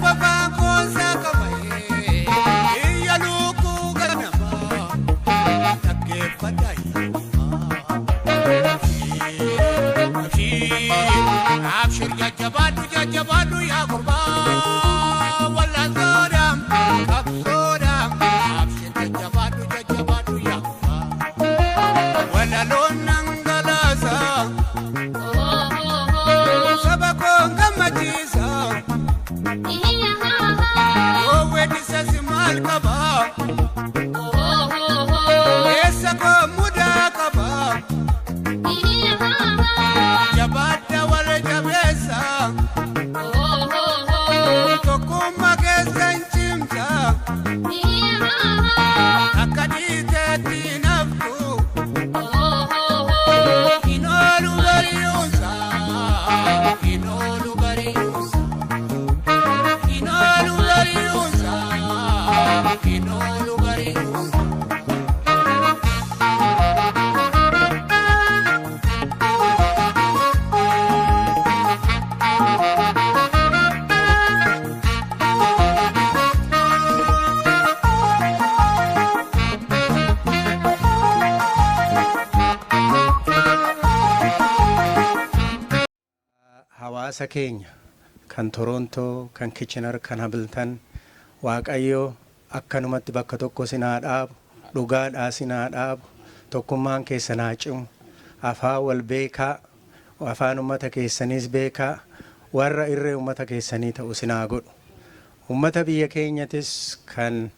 Lafa koonsaa qabee iyya lukkuu ganamaa dhaggeeffadhaa Abshir, jajjabaadhu, jajjabaadhu yaa gurbaa, wal'aansoodhaam qabsoodhaam. Abshir, jajjabaadhu, jajjabaadhu yaa gurbaa, walaloon dhangalaasa saba koon gammachiisa. Yoo weeddisa si maal qaba? Keessa koo mudaa qaba. Jabaadha, wal jabeessa. Tokkummaa keessa hin cimsa. Akka dhiiteetti naftu. Inoolu bari'uunsa. Inoolu bari'uunsa. Inoolu bari'uunsa. Inoolu bari'uunsa. Hawaasa keenya kan Torontoo, kan Kitchener, kan Hamilton, Waaqayyo akkanumatti bakka tokko sinaa dhaabu, dhugaadhaa sinaa dhaabu, tokkummaan keessan haa cimu, afaan wal beekaa, afaan ummata keessaniis beekaa, warra irree ummata keessanii ta'u sinaa godhu. Ummata biyya keenyatis kan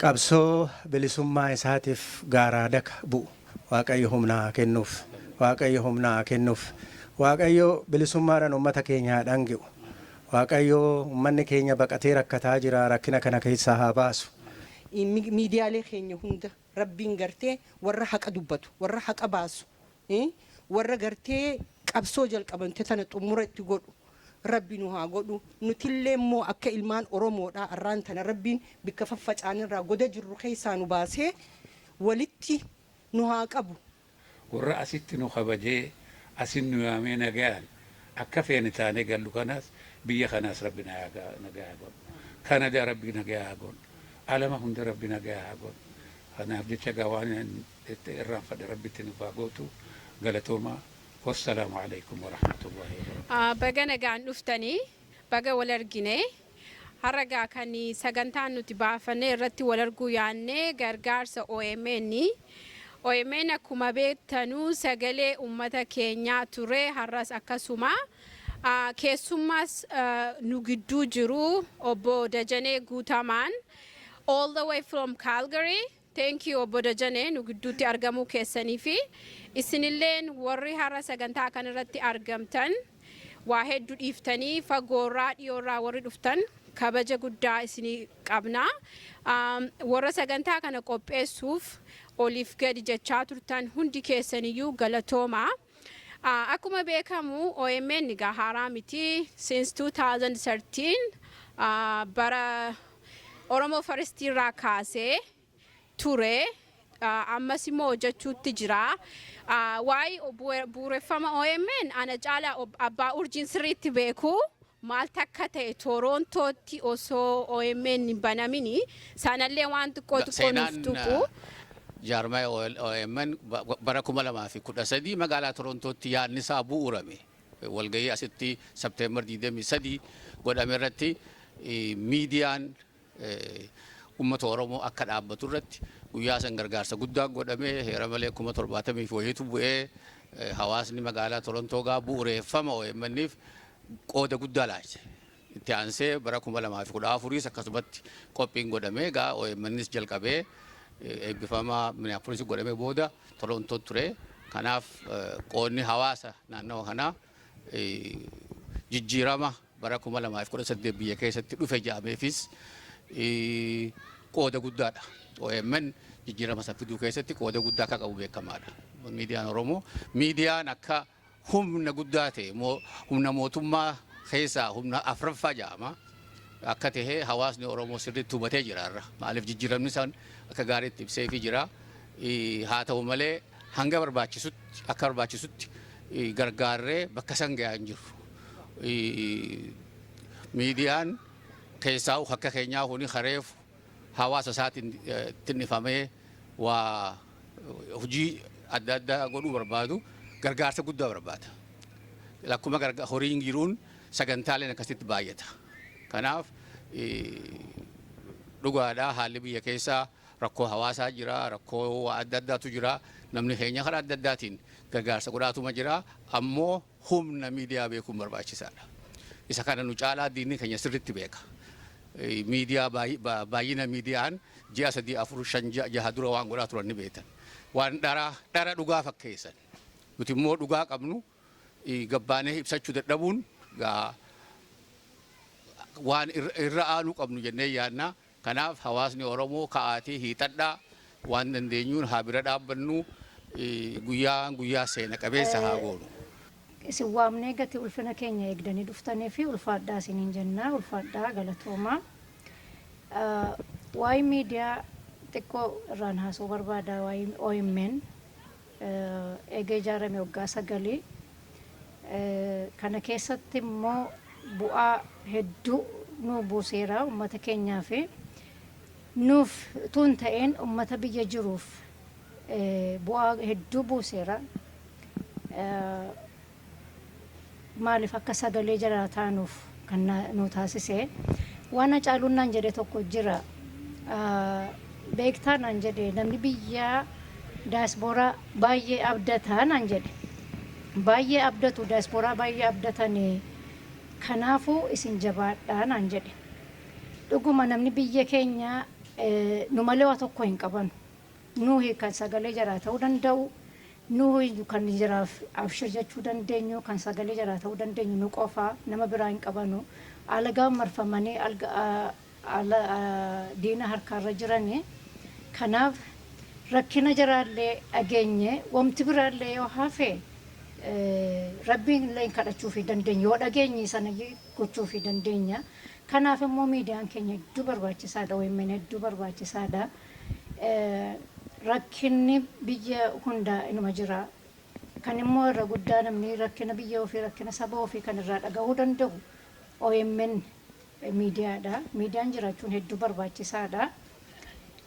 qabsoo bilisummaa isaatiif gaaraa daka bu'u Waaqayyo humna haa kennuuf. Waaqayyo humna haa kennuuf. Waaqayyo bilisummaadhaan ummata keenya haa dhangi'u. Waaqayyo ummanni keenya baqatee rakkataa jira, rakkina kana keessaa haa baasu. Miidiyaalee keenya hunda Rabbiin gartee warra haqa dubbatu, warra haqa baasu, warra gartee qabsoo jalqabamte tana xumura itti godhu Rabbi nu haa godhu. Nutillee immoo akka ilmaan Oromoodha arraan tana Rabbiin bikka faffacaanirraa goda jirru keessaa nu baasee walitti nu haa qabu. Warra asitti nu kabajee asin nu yaamee nagayaan akka feene taanee gallu kanaas, biyya kanaas Rabbi nagaya haa godhu. Kanadaa Rabbi nagaya haa godhu. Alama hunda Rabbi nagaya haa godhu. Kanaaf jecha gaa waan irraanfadhe Rabbitti nuuf haa gootu. Galatoomaa. Wassalaamu alaikum warahmatullahi wabarakatuh. Baga nagaan dhuftanii, baga wal argine. Har'a gaa kan sagantaan nuti baafannee irratti wal arguu yaanne gargaarsa OMN. OMN akkuma beektanuu sagalee uummata keenyaa ture, har'as akkasuma. Keessummaas nu gidduu jiru, obbo Dajanee Guutamaan, all the way from Calgary. Thank you, obbo Dajanee, nu gidduutti argamuu keessanii fi isinilleen warri har'a sagantaa kanarratti argamtan, waa hedduu dhiiftanii fagoorraa dhiyoorraa warri dhuftan, kabaja guddaa isinii qabna. Warra sagantaa kana qopheessuuf oliif gadi jechaa turtan hundi keessaniyyuu galatooma. Akkuma beekamu OMN egaa haaraa miti. Since 2013 bara Oromo First irraa kaasee ture. Ammas immoo hojjechuutti jira. Waa'ee bu'uureffama OMN ana caalaa abbaa urjiin sirriitti beeku. Maal takka ta'e Torontootti osoo OMN hin banamini sanallee waan xiqqoo xiqqoo nuuf Seenaan tuqu. Jaarmaya OMN bara 2013 magaalaa Torontootti yaadni isaa bu'uurame. Walgahii asitti September 23 godhame irratti miidiyaan uummata Oromoo akka dhaabbatu irratti guyyaa san gargaarsa guddaa godhame. Heera malee 70,000 fi wayiitu bu'ee hawaasni magaalaa Torontoo gaa bu'uureeffama OMN'if qooda guddaa laate. Itti aansee bara 2014s akkasumatti qophiin godhamee gaa OMNs jalqabee eebbifama Minneapolis godhamee booda Torontoo ture. Kanaaf qoodni hawaasa naannawa kanaa jijjiirama bara 2018 biyya keessatti dhufe jedhameefis qooda guddaadha. OMN jijjiirama san fiduu keessatti qooda guddaa akka qabu beekamaadha. Miidiyaan Oromoo miidiyaan akka humna guddaa ta'e, humna mootummaa keessaa humna afraffaa jedhama. Akka ta'e hawaasni Oromoo sirriitti hubatee jira irra. Maaliif, jijjiiramni isaan akka gaariitti ibseefii jira. Haa ta'u malee hanga barbaachisutti, akka barbaachisutti gargaarree bakka san gahaa hin jiru. Miidiyaan keessaa akka keenyaa kuni kareef hawaasa isaatiin tinnifamee waa hojii adda addaa godhuu barbaadu gargaarsa guddaa barbaada. Akkuma horiin jiruun sagantaaleen akkasitti baay'ata. Kanaaf dhugaadhaa, haalli biyya keessaa rakkoo hawaasaa jira, rakkoo adda addaatu jira. Namni keenya karaa adda addaatiin gargaarsa godhaatuma jira. Ammoo humna miidiyaa beekuun barbaachisaadha. Isa kana nu caalaa diinni keenya sirriitti beeka. Miidiyaa, baay'ina miidiyaan ji'a 3, 4, 5, ji'a 6 dura waan godhaa turan ni beektan. Waan dhara dhara dhugaa fakkeessan. Nuti immoo dhugaa qabnu gabbaanee ibsachuu dadhabuun waan irra aanuu qabnu jennee yaadna. Kanaaf hawaasni Oromoo ka'aatii hiixadhaa, waan dandeenyuun haa bira dhaabbannu, guyyaan guyyaa seena qabeessa haa goonu. Isin waamnee gatii ulfina keenya eegdanii dhuftanii fi ulfaadhaa isiniin jennaa, ulfaadhaa, galatoomaa. Waa'ee miidiyaa xiqqoo irraan haasoo barbaada. Waa'ee OMN eega ijaarame waggaa 9 kana keessatti immoo bu'aa hedduu nu buuseera. Uummata keenyaa fi nuuf tuun ta'een uummata biyya jiruuf bu'aa hedduu buuseera. Maaliif akka sagalee jalaa taanuuf kan nu taasise waan Hacaaluun naan jedhe tokko jira. Beektaa naan jedhe, namni biyyaa daasporaa baay'ee abdataa naan jedhe. Baay'ee abdatu, daasporaa baay'ee abdatanii, kanaafuu isin jabaadhaa naan jedhe. Dhuguma namni biyya keenya nu malee waa tokko hin qabanu. Nuyi kan sagalee jaraa ta'uu danda'u, nuyi kan jaraaf abshir jechuu dandeenyu, kan sagalee jaraa ta'uu dandeenyu nu qofa, nama biraa hin qabanu. Alagaan marfamanii diina harkaarra jirani. Kanaaf rakkina jaraallee dhageenye, wamti biraallee yoo hafe rabbiin illee hin kadhachuufii dandeenya, yoo dhageenye sana gochuufii dandeenya. Kanaaf immoo miidiyaan keenya hedduu barbaachisaadha. OMN hedduu barbaachisaadha. Rakkinni biyya hunda inuma jira. Kan immoo irra guddaa namni rakkina biyya ofii, rakkina saba ofii kan irraa dhagahuu danda'u OMN miidiyaadha. Miidiyaan jiraachuun hedduu barbaachisaadha.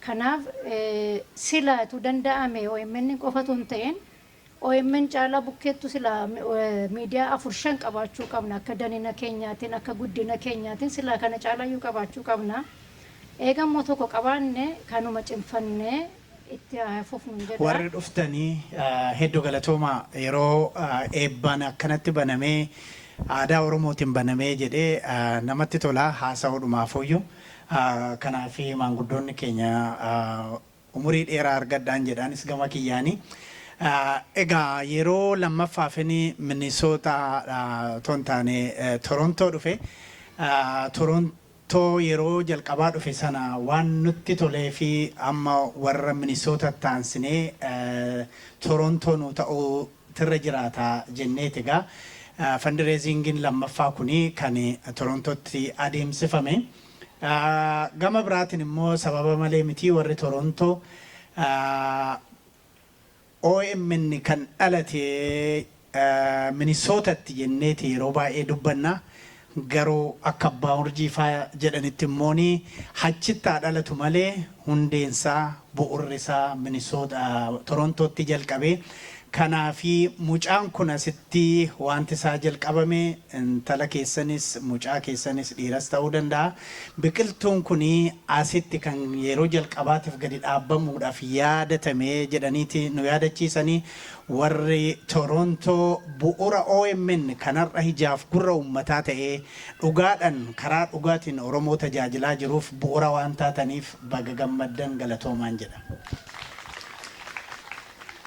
Kanaaf silaatu danda'ame OMN qofatu hin ta'in, OMN caalaa bukkeettu silaa miidiyaa afur shan qabaachuu qabna. Akka danina keenyaatiin, akka guddina keenyaatiin silaa kana caalaayyuu qabaachuu qabna. Eega immoo tokko qabaanne kanuma cimfannee itti haa fufnu jedha. Warri dhuftanii hedduu galatooma. Yeroo eebbaan akkanatti banamee, aadaa Oromootiin banamee jedhee namatti tola haasa'uudhumaafuyyuu. Kanaaf maanguddoonni keenya umurii dheeraa argadhaan jedhaanis gama kiyyaanii. Egaa yeroo lammaffaafini Minisoota otoo hin taane Torontoo dhufe. Torontoo yeroo jalqabaa dhufe sana waan nutti tolee fi amma warra Minisoota taansinee Torontoo nu ta'uu tirra jiraata jenneeti egaa. Fundraisingiin lammaffaa kuni kan Torontootti adeemsifame. Gama biraatiin immoo sababa malee miti warri Torontoo OMN kan dhalate Minisootatti jenneeti yeroo baay'ee dubbanna. Garuu akka abbaa urjii faa jedhanitti immoo achittaa dhalatu malee hundeensaa, bu'urrisaa Minisoota Torontootti jalqabe. Kanaafi mucaan kun asitti wanti isaa jalqabame, intala keessanis, mucaa keessanis, dhiiras ta'uu danda'a. Biqiltuun kun asitti kan yeroo jalqabaatiif gadi dhaabbamuudhaaf yaadatame jedhaniiti nu yaadachiisanii. Warri Torontoo bu'ura OMN kanarra hijaaf gurra uummataa ta'ee dhugaadhaan karaa dhugaatiin Oromoo tajaajilaa jiruuf bu'ura waan taataniif baga gammaddan, galatoomaan jedha.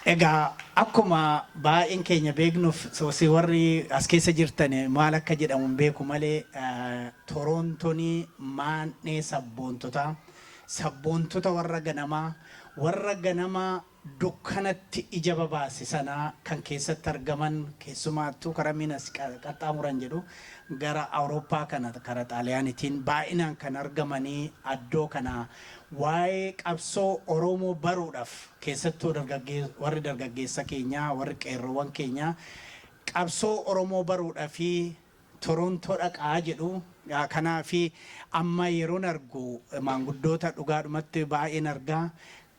Egaa akkuma baay'een keenya beeknuuf, si warri as keessa jirtan maal akka jedhamu hin beeku malee, Torontoon maandhee sabboontotaa, sabboontota warra ganamaa, warra ganamaa dukkanatti ija babaase sanaa kan keessatti argaman, keessumaattuu karaa miinas qaxxaamuran jedhu gara Awurooppaa kana karaa Xaaliyaanitiin baay'inaan kan argamanii addoo kana waa'ee qabsoo Oromoo baruudhaaf, keessattuu warri dargaggeessa keenyaa, warri qeerroowwan keenyaa qabsoo Oromoo baruudhaaf. Torontoo dhaqaa jedhu. Kanaafi amma yeroon argu maanguddoota dhugaadhumatti baay'een argaa.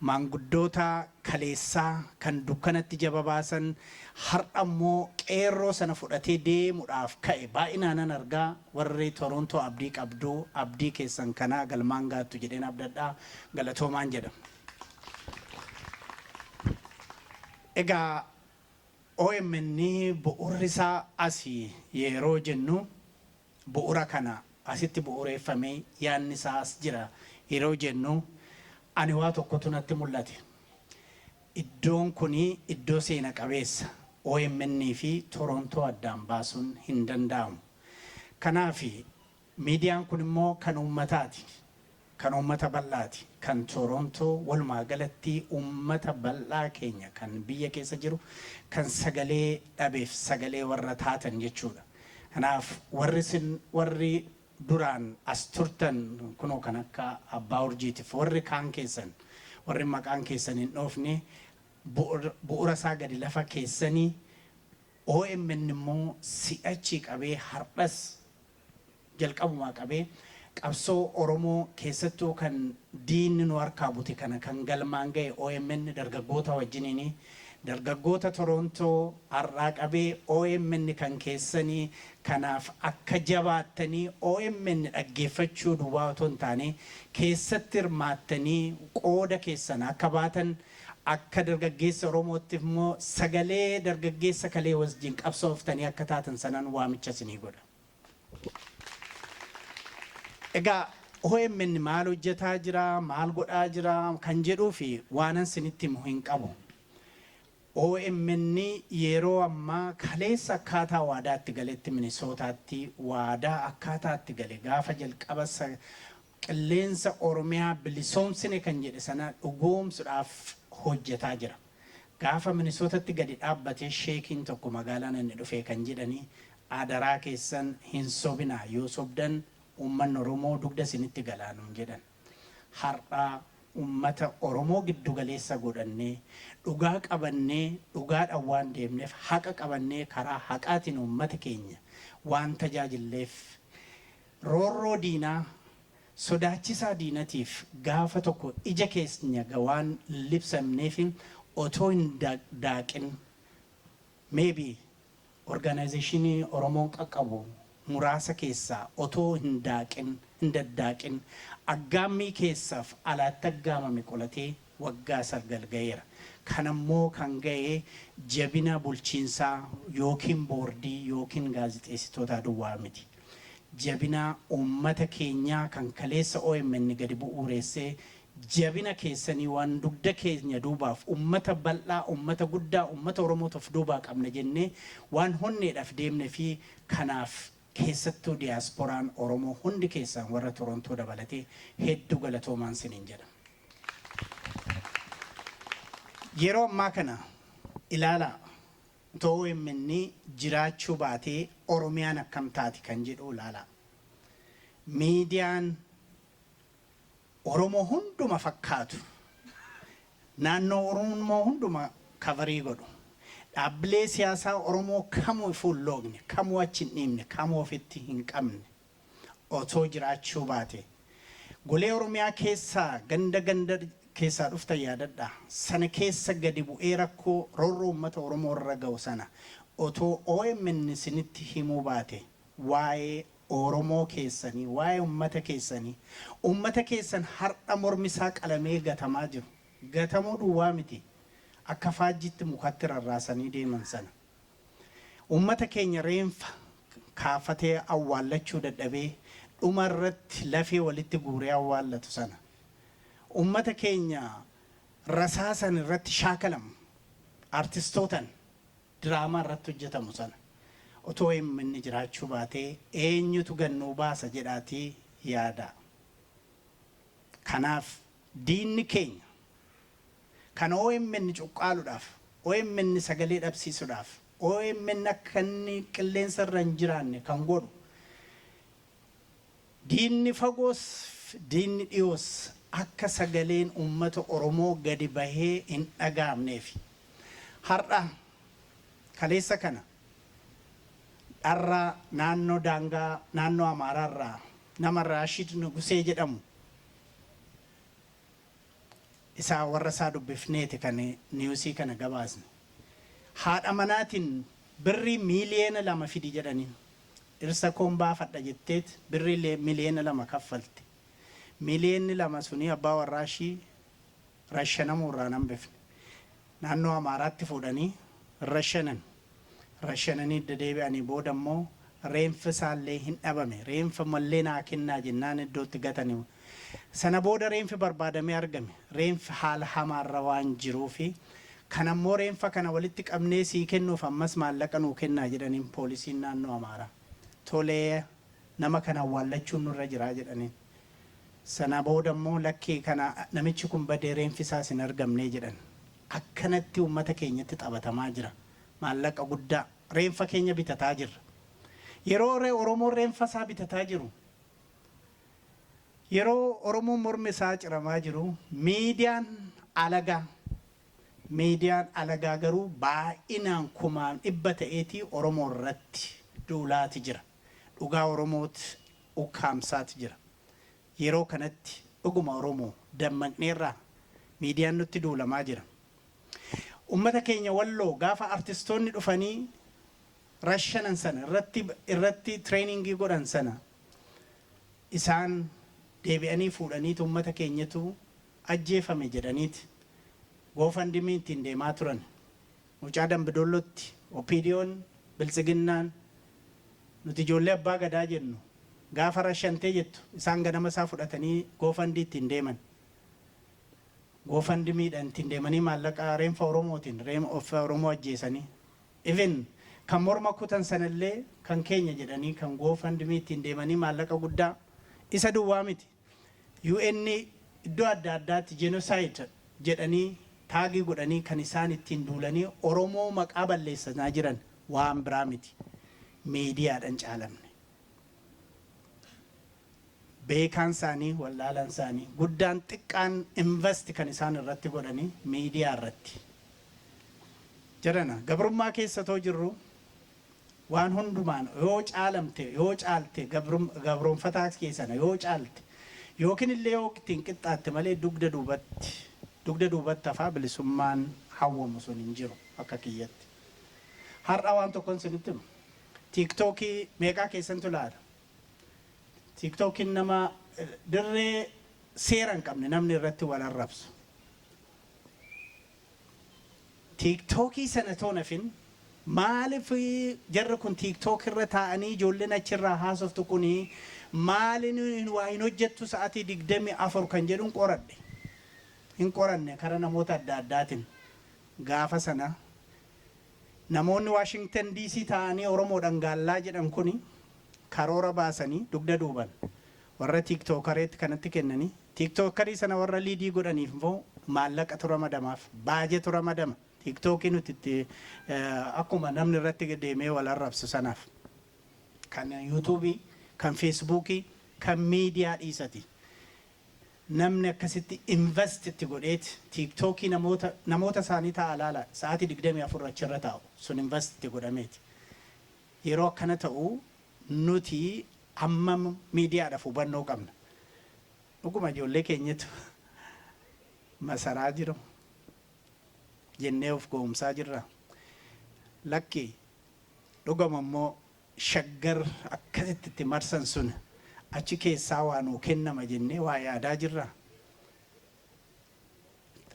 Maanguddoota kaleessaa kan dukkanatti jaba baasan, har'a immoo qeerroo sana fudhatee deemuudhaaf ka'e baay'inaanan argaa. Warri Torontoo abdii qabdu, abdii keessan kanaa galmaan gaattu jedheen abdadhaa, galatoomaan jedha. Egaa OMN bu'urri isaa asii yeroo jennu, bu'ura kana asitti bu'ureeffamee yaadni isaa as jira yeroo jennu, ani waa tokkotu natti mul'ate. Iddoon kuni iddoo seena qabeessa. OMN fi Torontoo addaan baasuun hin danda'amu. Kanaaf miidiyaan kun immoo kan uummataati. Kan uummata bal'aati. Kan Torontoo walumaa galatti uummata bal'aa keenya kan biyya keessa jiru, kan sagalee dhabeef sagalee warra taatan jechuudha. Kanaaf warri sin warri duraan as turtan kunoo kan akka abbaa urjiitiif warri kaan keessan, warri maqaan keessan hin dhoofne, bu'ura isaa gadi lafa keessanii, OMN immoo si'achi qabee, har'as jalqabumaa qabee qabsoo Oromoo keessattuu kan diinni nu harkaa bute kana kan galmaan ga'e OMN dargaggoota wajjiniini. Dargaggoota Torontoo, har'aa qabee OMN kan keessanii. Kanaaf akka jabaattanii OMN dhaggeeffachuu duwwaa otoo hin taane keessatti hirmaattanii qooda keessan akka baatan, akka dargaggeessa Oromootti immoo sagalee dargaggeessa kalee wajjin qabsooftanii akka taatan sanan waamicha isinii godha. Egaa OMN maal hojjetaa jira, maal godhaa jira kan jedhuu fi waanan sinitti himu hin qabu. OMN yeroo ammaa kaleessa akkaataa waadaatti galetti, Minisootaatti waadaa akkaataatti gale, gaafa jalqaba qilleensa Oromiyaa bilisoomsine kan jedhe sana dhugoomsuudhaaf hojjetaa jira. Gaafa Minisootatti gadi dhaabbatee sheekiin tokko magaalaan inni dhufe kan jedhanii, "Adaraa keessan hin sobinaa, yoo sobdan uummanni Oromoo dugda isinitti galaanuun," jedhan. Har'aa uummata Oromoo giddu galeessa godhannee, dhugaa qabannee, dhugaadhaan waan deemneef, haqa qabannee karaa haqaatiin uummata keenya waan tajaajilleef, roorroo diinaa, sodaachisaa diinatiif gaafa tokko ija keenya waan libsamneef otoo hin daaqin, maybe organizationii Oromoon qaqqabu muraasa keessaa otoo hin daaqin, hin daddaaqin, aggaammii keessaaf alaatti aggaamame qolatee waggaa 9 ga'eera. Kanammoo kan ga'e jabina bulchiinsaa yookiin boordii yookiin gaazixeessitoota duwwaa miti. Jabina uummata keenyaa kan kaleessa OMN gadi bu'uureessee, jabina keessanii waan dugda keenya duubaaf uummata bal'aa, uummata guddaa, uummata Oromootuuf duubaa qabna jennee waan honneedhaaf deemne fi kanaaf keessattuu diyaaspooraan Oromoo hundi keessan, warra Torontoo dabalatee, hedduu galatoomaan siniin jedha. Yeroo ammaa kana ilaalaa, otoo OMN jiraachuu baatee Oromiyaan akkam taati kan jedhu ilaalaa. Miidiyaan Oromoo hunduma fakkaatu, naannoo Oromoo hunduma cover godhu, dhaabbilee siyaasaa Oromoo kamuu fuulloogne, kamuu achi hin dhiibne, kamuu ofitti hin qabne otoo jiraachuu baate, golee Oromiyaa keessaa ganda ganda keessaa dhuftan yaadadha. Sana keessa gadi bu'ee rakkoo roorroo uummata Oromoo irra ga'u sana otoo OMN isinitti himuu baate, waa'ee Oromoo keessanii, waa'ee uummata keessanii, uummata keessan har'a mormi isaa qalamee gatamaa jiru. Gatamuu duwwaa miti. Akka faajjitti mukatti rarraasanii deeman sana. Uummata keenya reenfa kaafatee awwaallachuu dadhabee dhuma irratti lafee walitti guuree awwaallatu sana. Uummata keenya rasaasan irratti shaakalamu, artistootan diraamaa irratti hojjetamu sana. Otoo OMN jiraachuu baatee eenyutu gannuu baasa jedhaatii yaada. Kanaaf diinni keenya kan OMN cuqqaaluudhaaf, OMN sagalee dhabsiisuudhaaf, OMN akka inni qilleensa irra hin jiraanne kan godhu, diinni fagoos diinni dhiyoos akka sagaleen uummata Oromoo gadi bahee hin dhaga'amneef. Har'a kaleessa kana Dharraa naannoo daangaa naannoo Amaaraarraa nama Raashid Nugusee jedhamu isaa warra isaa dubbifneeti kan newsii kana gabaasne. Haadha manaatiin birrii 2 miiliyoona fidi jedhaniin. Dhirsa koon baafadha jetteet birrii 2 miiliyoona kaffalte. 2 miiliyoonni suni abbaa warraa ishii rashanamuu irraa nan bifne. Naannoo Amaaraatti fuudhanii rashanan. Rashananii idda deebi'anii booda immoo reenfi isaallee hin dhabame. Reenfa mallee naa kennaa jennaan iddootti gatanii. Sana booda reenfi barbaadamee argame. Reenfi haala hamaarra waan jiruufi kan ammoo reenfa kana walitti qabnee sii kennuuf ammas maallaqa nuu kennaa jedhaniin poolisiin naannoo Amaaraa. Tolee, nama kana awwaallachuun nurra jiraa jedhaniin. Sana booda immoo lakkii, kana namichi kun badee, reenfi isaas hin argamnee jedhan. Akkanatti uummata keenyatti taphatamaa jira. Maallaqa guddaa reenfa keenya bitataa jirra. Yeroo Oromoon reenfa isaa bitataa jiru, yeroo Oromoon mormi isaa ciramaa jiru, miidiyaan alagaa garuu baay'inaan kumaan dhibba ta'eetii Oromoo irratti duulaati jira. Dhugaa Oromooti ukkaamsaati jira. Yeroo kanatti dhuguma Oromoo dammaqneerraa? Miidiyaan nutti duulamaa jira. Ummata keenya Walloo gaafa artistoonni dhufanii rashanan sana irratti trainingii godhan sana isaan deebi'anii fuudhaniitu ummata keenyatu ajjeefame jedhaniiti GoFundMe ittiin deemaa turan. Mucaa Dambidollootti OPDOn Biltsiginnaan nuti ijoollee abbaa gadaa jennu gaafa rashantee jettu isaan ganama isaa fudhatanii GoFundMe ittiin deeman. GoFundMedhaan ittiin deemanii maallaqa reenfa Oromootiin reenfa Oromoo ajjeesanii. Even kan morma kutan sanallee kan keenya jedhanii kan GoFundMe ittiin deemanii maallaqa guddaa. Isa duwwaa miti. UN iddoo adda addaatti genocide jedhanii tagii godhanii kan isaan ittiin duulanii Oromoo maqaa balleessanaa jiran waan biraa miti. Miidiyaadhaan caalamne. Beekaan isaanii, wallaalaan isaanii, guddaan xiqqaan invest kan isaan irratti godhanii miidiyaa irratti. Jedhana gabrummaa keessa too jirru waan hundumaan yoo caalamte, yoo caalte, gabroonfataa keessana yoo caalte yookiin illee yoo ittiin qixxaatte malee dugda duubatti hafaa bilisummaan hawwamu sun hin jiru akka kiyyatti. Har'a waan tokkoon isinitti hima. TikTokii meeqaa keessantu ilaala? TikTokiin nama dirree seera hin qabne namni irratti wal arrabsu. TikTokii sana toon hafin, maaliif jarri kun TikTok irra taa'anii ijoolleen achirraa haasoftu kuni maaliin waa hin hojjettu sa'aatii 24 kan jedhuun qoradhe. Hin qoranne karaa namoota adda addaatiin. Gaafa sana namoonni Washington DC taa'anii Oromoodhaan gaallaa jedhan kuni karoora baasanii dugda duuban warra TikTokereetti kanatti kennanii, TikTokerii sana warra leadii godhaniif immoo maallaqatu ramadamaaf, baajetu ramadama. TikTokii nuti itti akkuma namni irratti deemee wal arrabsu sanaaf kan YouTubeii, kan Facebookii, kan miidiyaa dhiisati. Namni akkasitti invest itti godheet TikTokii namoota isaanii ta'a laala, sa'aatii 24 achirra taa'u sun invest itti godhameeti. Yeroo akkana ta'u nuti hammam miidiyaadhaaf hubannoo qabna? Dhuguma ijoollee keenyatu masaraa jiru jennee of gowwomsaa jirra. Lakki, dhugama immoo Shaggar akkasitti itti marsan sun achi keessaa waa nuu kennama jennee waa yaadaa jirra.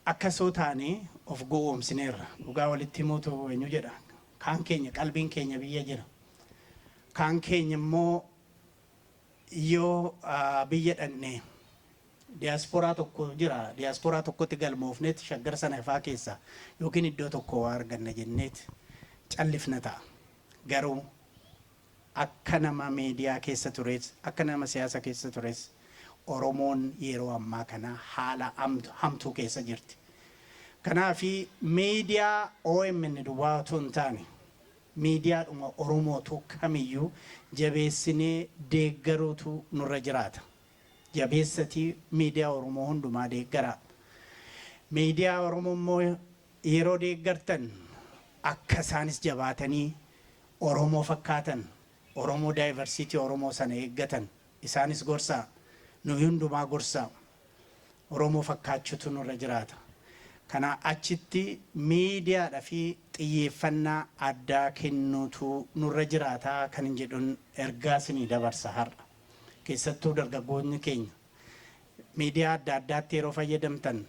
Akkasoo taanee of gowwoomsineerra. Dhugaa walitti himuutu eenyu jedha. Kaan keenya qalbiin keenya biyya jira. Kaan keenya immoo yoo biyya dhaqnee diyaasporaa tokko jira, diyaasporaa tokkotti galmoofneet Shaggar sana ifaa keessaa yookiin iddoo tokko waa arganna jenneet callifna ta'a. Garuu akka nama miidiyaa keessa tures, akka nama siyaasa keessa tures, Oromoon yeroo ammaa kana haala hamtuu keessa jirti. Kanaafi miidiyaa OMN duwwaa otoo hin taane miidiyaadhuma Oromootu kamiyyuu jabeessinee deeggaruutu nurra jiraata. Jabeessatii miidiyaa Oromoo hundumaa deeggaraa. Miidiyaa Oromoo immoo yeroo deeggartan akka isaanis jabaatanii Oromoo fakkaatan. Oromoo, diversity Oromoo sana eeggatan isaanis gorsaa, nu hundumaa gorsaa. Oromoo fakkaachuutu nurra jiraata. Kana achitti miidiyaadhaa fi xiyyeeffannaa addaa kennuutu nurra jiraata kan hin jedhuun ergaa isinii dabarsa har'a. Keessattuu dargaggoonni keenya miidiyaa adda addaatti yeroo fayyadamtan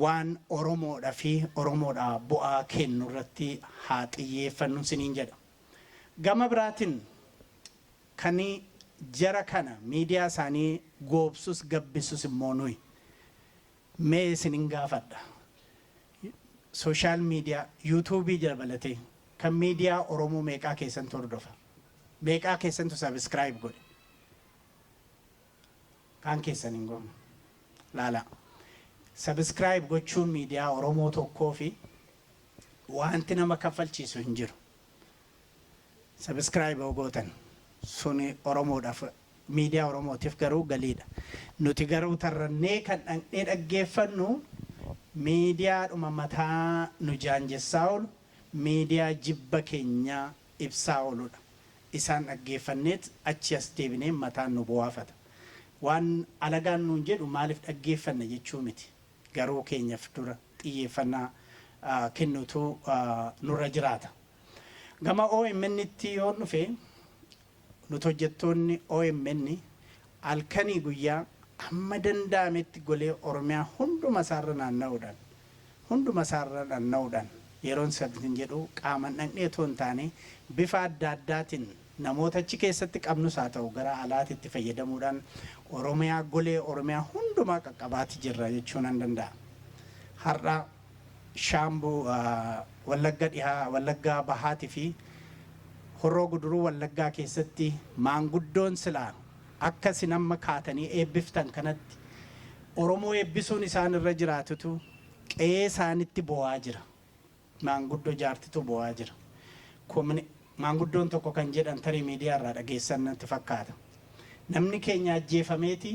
waan Oromoodhaa fi Oromoodhaa bu'aa kennu irratti haa xiyyeeffannu isiniin jedha. Gama biraatiin kan jara kana miidiyaa isaanii goobsus gabbisus immoo nuyi. Mee isinin gaafadha. Social media, YouTube dabalatee kan miidiyaa Oromoo meeqaa keessantu hordofa? Meeqaa keessantu subscribe godhe? Kaan keessan hin goone. Laala. Subscribe gochuun miidiyaa Oromoo tokkoo fi wanti nama kaffalchiisu hin jiru. Subscribe yoo gootan suni Oromoodhaaf, miidiyaa Oromootiif garuu galiidha. Nuti garuu tarrannee kan dhaqnee dhaggeeffannu miidiyaadhuma mataa nu jaanjessaa oolu, miidiyaa jibba keenyaa ibsaa ooludha. Isaan dhaggeeffanneet achi as deebinee mataan nu bu'aafata. Waan alagaan nuun jedhu maaliif dhaggeeffanna jechuu miti. Garuu keenyaaf dura xiyyeeffannaa kennutu nurra jiraata. Gama OMN'tti yoo dhufe, nuti hojjettoonni OMN halkanii guyyaa hamma danda'ametti golee Oromiyaa hunduma isaarra naanna'uudhaan, yeroon satin jedhu qaaman dhaqnee otoo hin taane, bifa adda addaatiin namoota achi keessatti qabnus haa ta'u gara alaatitti fayyadamuudhaan Oromiyaa, golee Oromiyaa hundumaa qaqqabaati jirra jechuu nan danda'a. Har'a Shaambuu, Wallagga Dhihaa, Wallaggaa Bahaatii fi Horroo Guduruu Wallaggaa keessatti maanguddoon silaa akka isin amma kaatanii eebbiftan kanatti Oromoo eebbisuun isaan irra jiraatutu qe'ee isaanitti bo'aa jira. Maanguddoo jaartitu bo'aa jira. Maanguddoon tokko kan jedhan tarii miidiyaa irraa dhageessan natti fakkaata. Namni keenya ajjeefameeti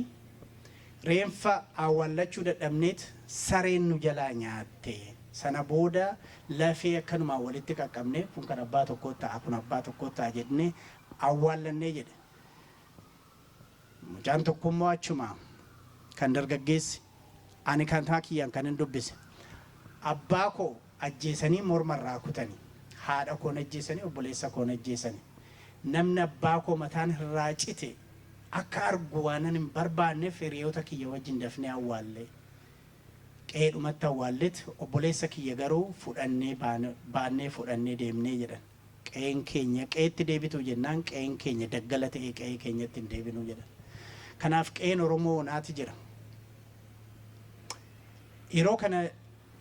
reenfa awwaallachuu dadhabneet sareen nu jalaa nyaatte. Sana booda lafee akkanumaan walitti qaqqabne, kun kan abbaa tokkoo ta'a, kun abbaa tokkoo ta'a jennee awwaallannee jedhe. Mucaan tokkommoo achuma kan dargaggeessi ani kan kiyyaan kan hin dubbise. Abbaa koo ajjeesanii mormarraa kutanii, haadha koon ajjeesanii, obboleessa koon ajjeesanii. Namni abbaa koo mataan irraa cite akka argu waan hin barbaanneef hiriyoota kiyya wajjin dafnee awwaallee. Qe'eedhumatti awwaalleet obboleessa kiyya garuu fudhannee baannee fudhannee deemnee jedhan. Qe'een keenya qe'eetti deebitu jennaan, qe'een keenya daggala ta'ee qe'ee keenyatti hin deebinuu jedhan. Kanaaf qe'een Oromoo onaati jira. Yeroo kana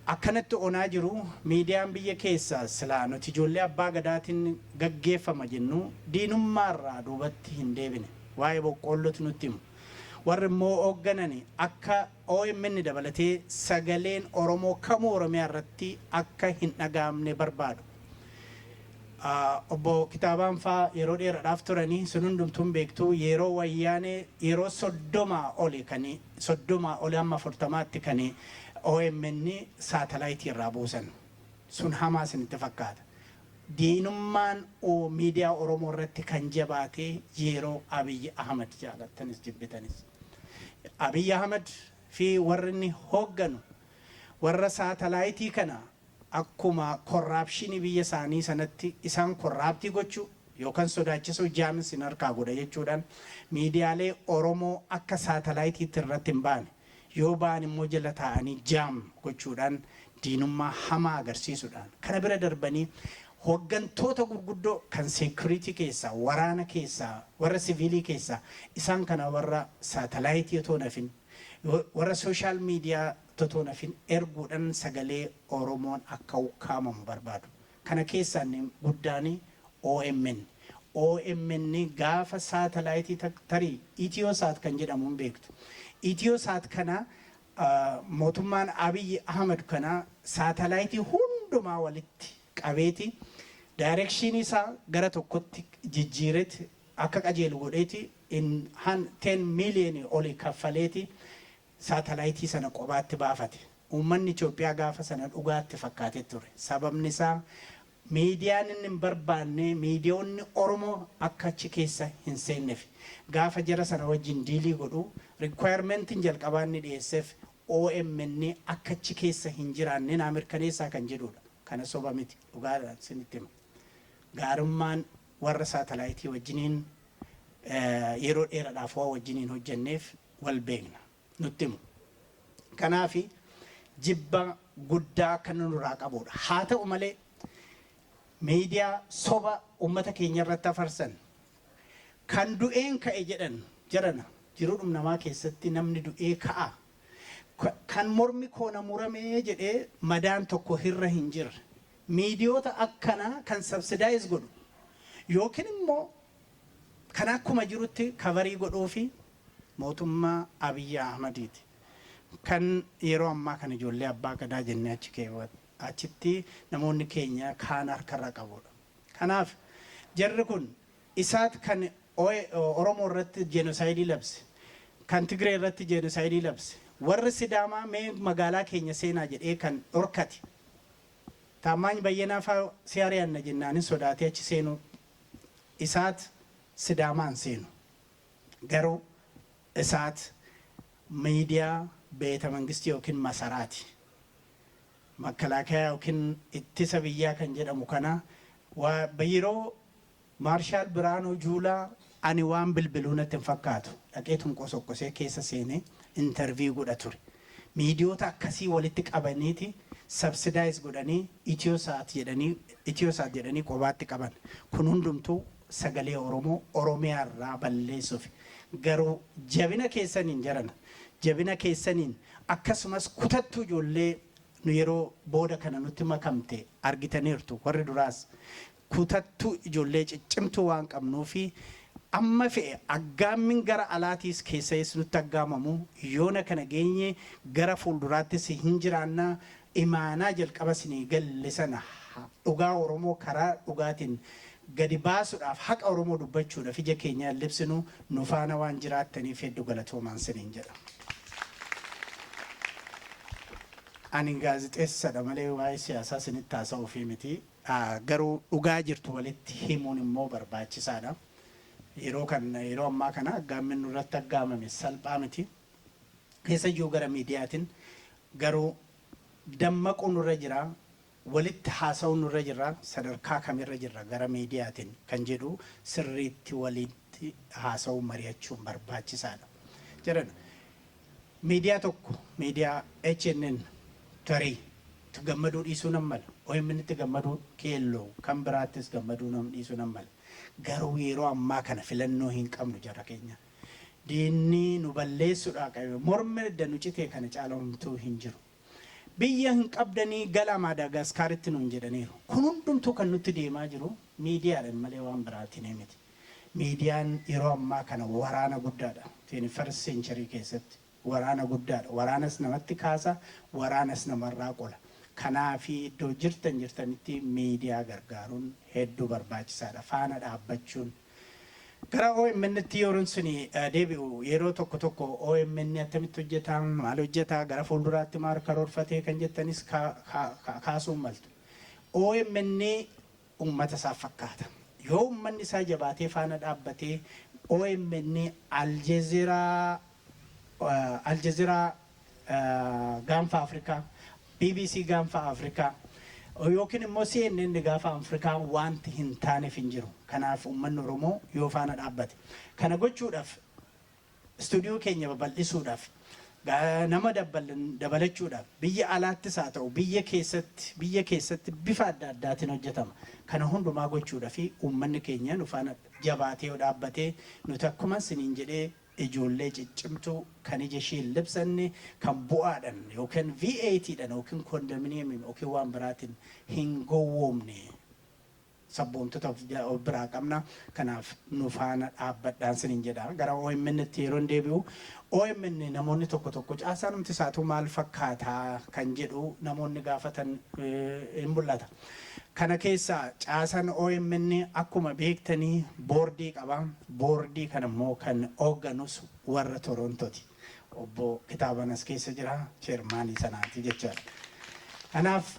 akkanatti onaa jiru, miidiyaan biyya keessaa silaa nuti ijoollee abbaa gadaatiin gaggeeffama jennu diinummaarraa duubatti hin deebine. Waa'ee boqqoollootu nutti himu. Warri immoo hoogganani akka OMN dabalatee sagaleen Oromoo kamuu Oromiyaa irratti akka hin dhaga'amne barbaadu. Obbo Kitaabaan faa yeroo dheeraadhaaf turanii sun hundumtuun beektuu, yeroo Wayyaanee yeroo 30 oli, kan 30 oli hamma 40tti kan OMN saatalaayitii irraa buusan. Sun hamaa isinitti fakkaata. Diinummaan miidiyaa Oromoo irratti kan jabaate yeroo Abiyyi Ahmad, jaalattanis jibbitanis. Abiyyi Ahmad fi warri inni hoogganu warra saatalaayitii kana akkuma corruption biyya isaanii sanatti isaan corrupt gochuu yookaan sodaachisuu, jaaminsi harkaa godha jechuudhaan miidiyaalee Oromoo akka saatalaayitiitti irratti hin baane, yoo ba'an immoo jala taa'anii jam gochuudhaan, diinummaa hamaa agarsiisuudhaan, kana bira darbanii hooggantoota gurguddoo kan security keessaa, waraana keessaa, warra siviilii keessaa, isaan kana warra saatalaayitii otoo nafin, warra social media otoo nafin erguudhaan sagalee Oromoon akka ukkaamamu barbaadu. Kana keessaa inni guddaan OMN. OMN gaafa saatalaayitii tarii Ethiosaat kan jedhamu hin beektu. Ethiosaat kana mootummaan Abiyyi Ahmad kana saatalaayitii hundumaa walitti qabeeti direction isaa gara tokkotti jijjiireeti akka qajeelu godheeti in 10 miiliyoonii oli kaffaleeti saatalaayitii sana qobaatti baafate. Uummanni Itoophiyaa gaafa sana dhugaatti fakkaatee ture. Sababni isaa Miidiyaan inni hin barbaanne, miidiyoonni Oromoo akka achi keessa hin seenneef, gaafa jara sana wajjin deal godhu requirementiin jalqabaa inni dhiyeesseef OMN akka achi keessa hin jiraanne naa mirkaneessaa kan jedhudha. Kana soba miti, dhugaadhaan sinitti hima. Gaarummaan warra saatalaayitii wajjiniin yeroo dheeraadhaaf waa wajjiniin hojjenneef wal beekna, nutti himu. Kanaafi jibba guddaa kan nurraa qabudha. Haa ta'u malee, miidiyaa soba uummata keenya irratti afarsan, kan du'een ka'e jedhan, jarana jiruudhum namaa keessatti namni du'ee ka'a. Kan mormi koona muramee jedhee madaan tokko hirra hin jirre. Miidiyoota akkanaa kan subsidize godhu yookiin immoo kan akkuma jirutti cover godhuu fi mootummaa Abiyyi Ahmadiiti. Kan yeroo ammaa kana ijoollee abbaa gadaa jennee achi keewwatu. Achitti namoonni keenya kaan harkarra qabudha. Kanaaf jarri kun isaat kan Oromoo irratti genocide labse, kan Tigree irratti genocide labse, warri Sidaamaa mee magaalaa keenya seenaa jedhee kan dhorkate. Taammaany Bayyanaa fa'aa si ari'anna jennaanin sodaatee achi seenuu isaat Sidaamaan seenu. Garuu isaat miidiyaa beeta mangistii yookiin masaraati. Makkalaakayaa yookiin ittisa biyyaa kan jedhamu kana yeroo Maarshaal Biraanuu Juulaa ani waan bilbiluu natti hin fakkaatu. Dhaqeetum qosoqqosee keessa seenee interview godha ture. Miidiyoota akkasii walitti qabaniiti subsidize godhanii Itiyoosaat jedhanii qobaatti qaban. Kun hundumtuu sagalee Oromoo Oromiyaa irraa balleessuuf. Garuu jabina keessaniin, jarana, jabina keessaniin, akkasumas kutattuu ijoollee nu yeroo booda kana nutti makamte argitaniirtu, warri duraas kutattuu ijoollee ciccimtuu waan qabnuu fi amma fe'e aggaammin gara alaatiis keessayis nutti aggaamamu, yoona kana geenye gara fuulduraattis hin jiraannaa. Imaanaa jalqaba sinii galle sana, dhugaa Oromoo karaa dhugaatiin gadi baasuudhaaf, haqa Oromoo dubbachuudhaaf ija keenyaan libsinu, nu faana waan jiraattaniif hedduu galatoomaan siniin jedha. Ani gaazixeessadha malee waa'ee siyaasaa sinitti haasa'uufii miti. Garuu dhugaa jirtu walitti himuun immoo barbaachisaadha. Yeroo kan yeroo ammaa kana aggaammin nurratti aggaamame salphaa miti. Keessayyuu gara miidiyaatiin garuu dammaquu nurra jira. Walitti haasa'uu nurra jira. Sadarkaa kamirra jirra gara miidiyaatiin kan jedhu sirriitti walitti haasa'uu, mari'achuun barbaachisaadha. Jedhan miidiyaa tokko, miidiyaa HNN, tarii itti gammaduu dhiisuu nan mala. OMN itti gammaduu, keelloo kan biraattis gammaduu nam dhiisuu nan mala. Garuu yeroo ammaa kana filannoo hin qabnu, jara keenya. Diinni nu balleessuudhaa qabe mormi edda nu citee kana caalamtuu hin jiru. Biyya hin qabdanii gala Maadaagaskaaritti nuun jedhaniiru. Kun hundumtuu kan nutti deemaa jiru miidiyaadhaan malee waan biraatiin miti. Miidiyaan yeroo ammaa kana waraana guddaadha. 21st century keessatti waraana guddaadha. Waraanas namatti kaasa, waraanas namarraa qola. Kanaafi iddoo jirtan jirtanitti miidiyaa gargaaruun hedduu barbaachisaadha. Faana dhaabbachuun. Gara OMN tti yeroon suni deebi'u, yeroo tokko tokko OMN attamitti hojjetaa, maal hojjetaa, gara fuulduraatti maal karoorfatee kan jettanis kaasuun maltu. OMN uummata isaaf fakkaata. Yoo uummanni isaa jabaatee faana dhaabbatee, OMN Aljazeeraa gaanfa Afrikaa, BBC gaanfa Afrikaa yookiin immoo CNN gaafa Afrikaa wanti hin taaneef hin jiru. Kanaaf uummanni Oromoo yoo faana dhaabbate. Kana gochuudhaaf, istuudiyoo keenya babal'isuudhaaf, nama dabalachuudhaaf, biyya alaattis haa ta'u biyya keessatti bifa adda addaatiin hojjetama. Kana hundumaa gochuudhaaf uummanni keenya nu faana jabaatee yoo dhaabbatee, nuti akkuma siniin jedhee ijoollee ciccimtuu kan ija ishee hin libsanne, kan bu'aadhaan yookiin V8dhaan yookiin condominiumiin yookiin waan biraatiin hin gowwoomne sabboontota of biraa qabna. Kanaaf nu faana dhaabbadhaan siniin jedha. Gara OMN tti yeroo deebi'u, OMN namoonni tokko tokko caasaan numti isaatu maal fakkaataa kan jedhu namoonni gaafatan hin mul'ata. Kana keessa caasaan OMN akkuma beektanii boordii qaba. Boordii kana immoo kan hoogganus warra Torontooti. Obbo Kitaaban as keessa jira, chairmanii sanaati jechaadha. Kanaaf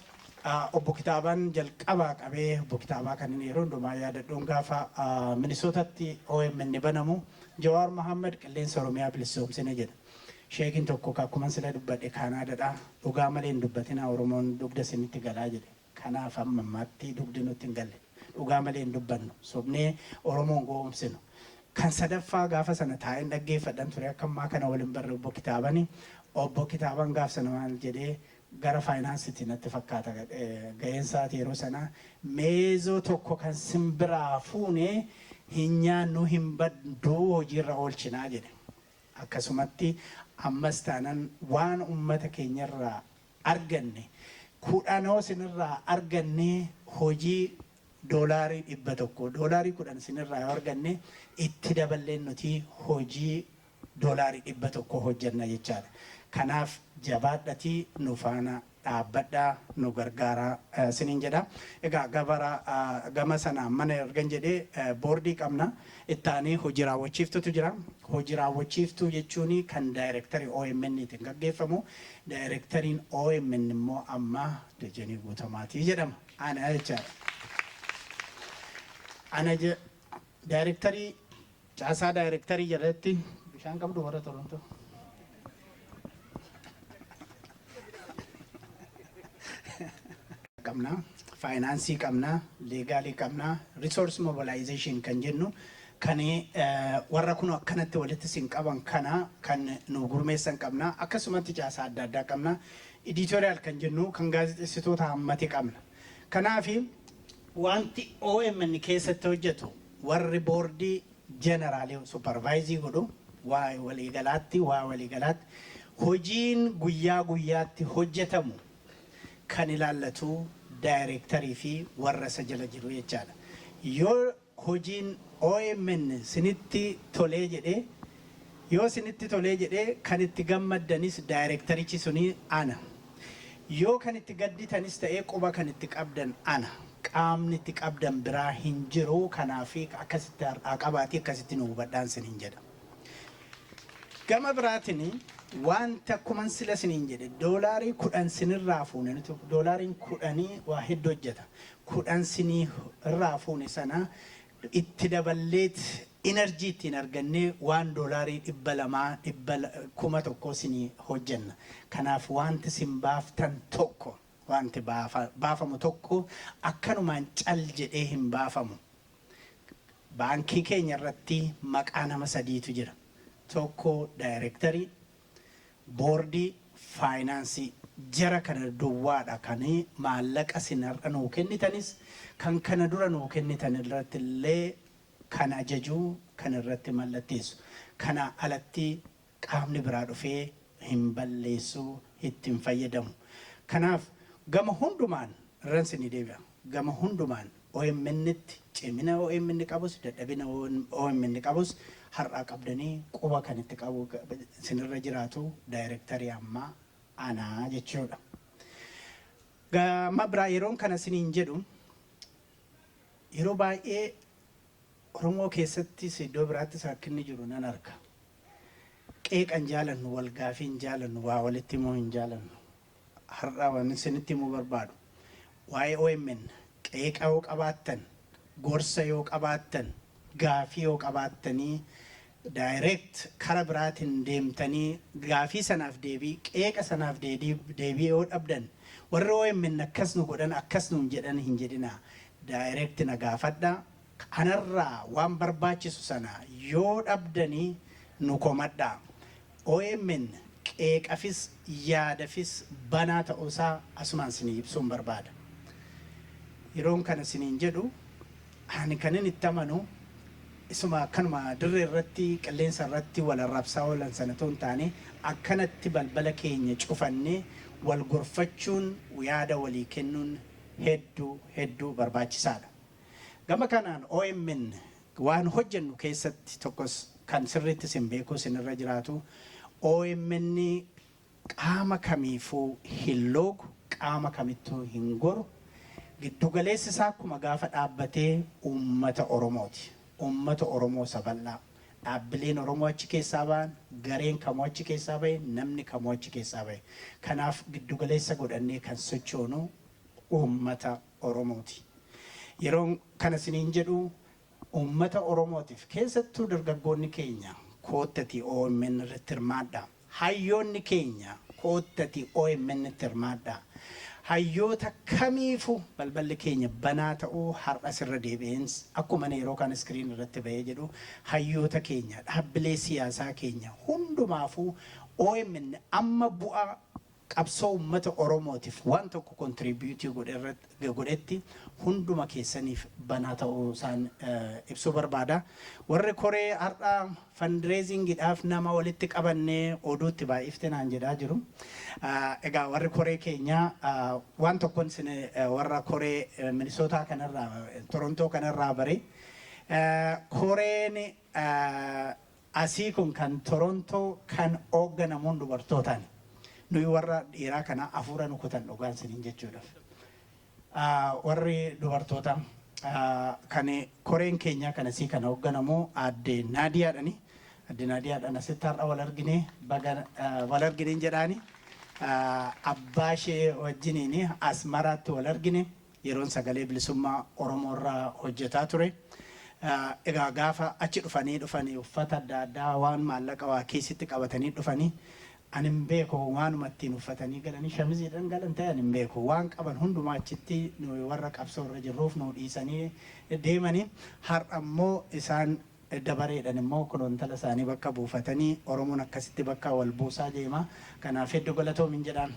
Obbo Kitaabaan jalqabaa qabee, obbo Kitaabaa kan inni yeroo hundumaa yaadadhuun, gaafa Minisootatti OMN banamu Jawaar Mohaammed "Qilleensa Oromiyaa bilisoomsine" jedha. Sheekiin tokko akkuma sila dubbadhe Kaanaadaadha. "Dhugaa malee hin dubbatina, Oromoon dugda isinitti galaa" jedhe. Kanaaf amma ammaatti dugdi nutti hin galle. Dhugaa malee hin dubbannu. Sobnee Oromoon goomsinu. Kan sadaffaa gaafa sana taa'een dhaggeeffadhan ture, akka ammaa kana waliin barre obbo Kitaabani. Obbo Kitaaban gaaf sana maal jedhee, gara faayinaansiitti natti fakkaata ga'een isaati yeroo sana, "Meezoo tokko kan simbiraa fuune hin nyaannu, hin badduu, hojiirra oolchinaa" jedhe. Akkasumatti ammas taanan waan uummata keenyarraa arganne, 10 sinirraa arganne, hojii $100, $10 sinirraa yoo arganne, itti daballeen nuti hojii $100 hojjenna jechaadha. Kanaaf jabaadhatii nu faana dhaabbadhaa, nu gargaaraa siniin jedha. Egaa gabara gama sanaan mana ergan jedhee, boordii qabna. Ittaanee hojii raawwachiiftutu jira. Hojii raawwachiiftuu jechuun kan daayirektarii OMN tiin gaggeeffamu. Daayirektariin OMN immoo amma Dejenii Guutamaatii jedhama. Ana jechaadha. Ana daayirektarii caasaa daayirektarii jalatti bishaan qabdu warra Torontoo. Qabna, faayinaansii qabna, legal qabna, resource mobilization kan jennu kan warra kun akkanatti walitti sin qaban kana kan nu gurmeessan qabna. Akkasumatti caasaa adda addaa qabna. Editorial kan jennu kan gaazexeessitoota hammate qabna. Kanaafi wanti OMN keessatti hojjetu, warri boordii general supervise godhu, waa waliigalaatti hojiin guyyaa guyyaatti hojjetamu kan ilaallatu daayirektarii fi warra isa jala jiru jechaadha. Yoo hojiin OMN sinitti tolee jedhee, yoo sinitti tolee jedhee, kan itti gammaddanis daayirektarichi suni ana. Yoo kan itti gadditanis ta'ee, quba kan itti qabdan ana. Qaamni itti qabdan biraa hin jiru. Kanaaf akkasitti har'aa qabaatii akkasitti nu hubadhaan siniin jedha. Gama biraatiin wanta akkuman sila siniin jedhe, $10 sinirraa fuune, nuti doolaariin kudhanii waa hedduu hojjeta. 10 sinii irraa fuune sana itti daballeet energy ittiin argannee waan $200, 1,000 sinii hojjenna. Kanaaf wanti sin baaftan tokko, wanti baafamu tokko akkanumaan cal jedhee hin baafamu. Baankii keenya irratti maqaa nama sadiitu jira. Tokko daayirektarii, boordii, faayinaansii. Jara kana duwwaadha kan maallaqa sin har'a nuu kennitanis, kan kana dura nuu kennitan irratti illee kan ajajuu, kan irratti mallatteessu. Kana alatti qaamni biraa dhufee hin balleessuu, ittiin fayyadamu. Kanaaf gama hundumaan irran sinii deebi'a. Gama hundumaan OMN'tti cimina OMN qabus, dadhabina OMN qabus har'aa qabdanii quba kan itti qabu sinirra jiraatu daayirektarii ammaa anaa jechuudha. Gama biraa yeroon kana siniin jedhu, yeroo baay'ee Oromoo keessattis iddoo biraattis rakkinni jiru nan arga. Qeeqan jaalannu, wal gaafii hin jaalannu, waa walitti himuu hin jaalannu. Har'a waan isinitti himuu barbaadu, waa'ee OMN qeeqa yoo qabaattan, gorsa yoo qabaattan, gaafii yoo qabaattanii, direct kara biraatiin deemtanii gaafii sanaaf deebii, qeeqa sanaaf deebii yoo dhabdan, warri OMN akkas nu godhan, akkas nuun jedhan hin jedhina. Direct na gaafadhaa. Kanarraa waan barbaachisu sana yoo dhabdanii nu komadhaa. OMN qeeqafis yaadafis banaa ta'uusaa asumaan isinii ibsuun barbaada. Yeroon kana isiniin jedhu, ani kanin itti amanu isuma akkanuma dirree irratti, qilleensa irratti wal arrabsaa oolan sana otoo hin taane, akkanatti balbala keenya cufannee wal gorfachuun, yaada walii kennuun hedduu hedduu barbaachisaadha. Gama kanaan OMN waan hojjennu keessatti tokkos kan sirriitti isin beekuu isinirra jiraatu, OMN qaama kamiifuu hin loogu, qaama kamittuu hin goru. Giddugaleessi isaa akkuma gaafa dhaabbatee uummata Oromooti. Uummata Oromoo isa bal'aa. Dhaabbileen Oromoo achi keessaa ba'an, gareen kamuu achi keessaa bahe, namni kamuu achi keessaa bahe. Kanaaf giddugaleessa godhannee kan sochoonu Uummata Oromooti. Yeroo kana isiniin jedhu, uummata Oromootiif, keessattuu dargaggoonni keenya, koottati OMN irratti hirmaadha. Hayyoonni keenya, koottati OMN itti hirmaadha. Hayyoota kamiifuu balballi keenya banaa ta'uu har'a sirra deebi'een, akkuma yeroo kan screen irratti bahee jedhu, hayyoota keenya, dhaabbilee siyaasaa keenya hundumaafuu OMN amma bu'aa qabsoo uummata Oromootiif waan tokko contribute godhetti hunduma keessaniif banaa ta'uu isaan ibsuu barbaada. Warri koree har'a fundraisingiidhaaf nama walitti qabannee oduutti baay'ifte naan jedhaa jiru. Egaa warri koree keenyaa, waan tokkoon isin warra koree Minisootaa kanarraa, Torontoo kanarraa bare. Koreen asii kun kan Torontoo kan hoogganamuun dubartootaani. Nuyi warra dhiiraa kana hafuura nu kutan, dhugaan isiniin jechuudhaaf. Warri dubartoota kan koreen keenya kan asii kana hoogganamu aadde Naadiyaadhani. Aadde Naadiyaadhaan asitti har'a wal argine, baga wal argineen jedhaani. Abbaa ishee wajjiniin Asmaraatti wal argine, yeroon Sagalee Bilisummaa Oromoo irraa hojjetaa ture. Egaa gaafa achi dhufanii uffata adda addaa, waan maallaqa waa keessitti qabatanii dhufanii, ani hin beeku, waanuma ittiin uffatanii galanii, shamiziidhaan galan ta'e ani hin beeku, waan qaban hundumaa achitti nuyi warra qabsoo irra jirruuf nu dhiisanii deemanii. Har'a immoo isaan dabareedhaan immoo kunuuntala isaanii bakka buufatanii, Oromoon akkasitti bakka wal buusaa deema. Kanaaf hedduu galatoomin jedhaan.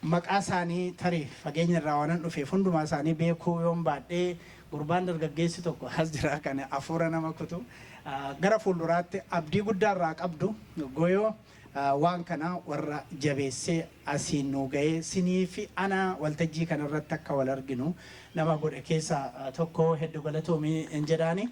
Maqaa isaanii tarii fageenya irraa waan dhufeef hundumaa isaanii beekuu yoon baadhee, gurbaan dargaggeessi tokko as jira kan hafuura nama kutu, gara fuulduraatti abdii guddaa irraa qabdu, Goyoo, waan kana warra jabeessee asiin nu ga'ee, sinii fi ana waltajjii kanarratti akka wal arginu nama godhe keessaa tokko, hedduu galatoomii hin jedhaani.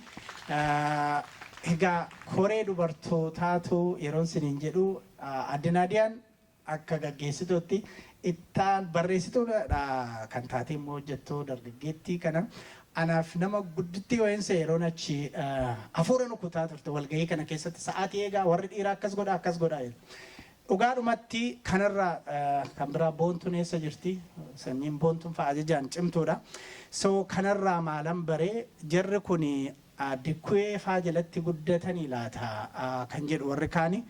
Egaa koree dubartootaatu yeroon siniin jedhu, adde Naadiyaan akka gaggeessituutti, ittaan barreessituudha kan taate immoo hojjettuu dargaggeettii kana anaaf nama gudditti yo'eensa yeroon achi hafuura nu kutaa turte walgahii kana keessatti sa'aatii eegaa, warri dhiiraa akkas godha, akkas godha. Dhugaadhumatti kanarraa kan biraa Boontuun eessa jirti? Sanyiin Boontuun fa'a ajajaan cimtuudha. So kanarraa maalan baree, jarri kun Dikku'ee faa jalatti guddatanii laata kan jedhu warri kaani.